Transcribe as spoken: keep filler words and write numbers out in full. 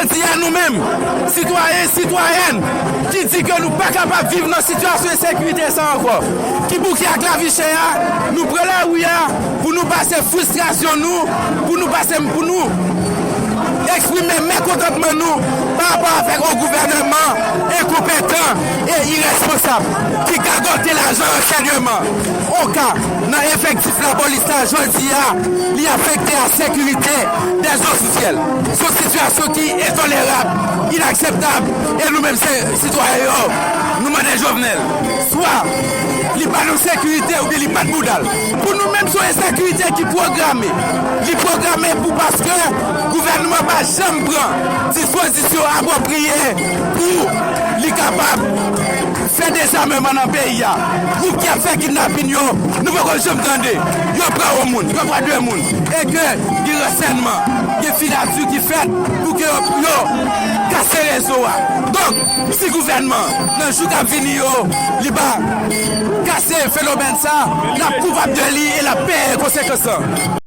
Jodi a, nou menm, sitwayen, sitwayèn, ki di ke nou pa kapab viv nan sitiyasyon ensekirite sa ankò, ki bouke ak lavi chè a, nou pran lari a pou nou pase fristrasyon nou, pou nou pase, pou nou eksprime mekontantman nou pa rapò avèk yon gouvènman enkonpetan e iresponsab ki gagote lajan ransèyman. Oka, nan efektif lapolis la jodi a, li afekte a sekirite dèzofisyèl. Se yon sitiyasyon ki entolerab, inakseptab, e nou menm se sitwayen yo, nou mande Jovenel, swa li ba nou sekirite oubyen li bat bouda l. Pou nou menm, se yon ensekirite ki pwograme. Li pwograme pou paske gouvènman pa janm pran dispozisyon apwopriye pou li kapab fè dezamèman nan peyi a. Gwoup ki ap fè kidnapin yo, nou poko janm tande yo pran yon moun, yo pran de moun. E ke gen ransèyman, gen filati ki fèt pou ke yo, yo kase rezo a. Donk, si gouvènman, nan jou k ap vini yo, li pa kase fenomèn sa, l ap koupab de li e l ap peye konsekans lan.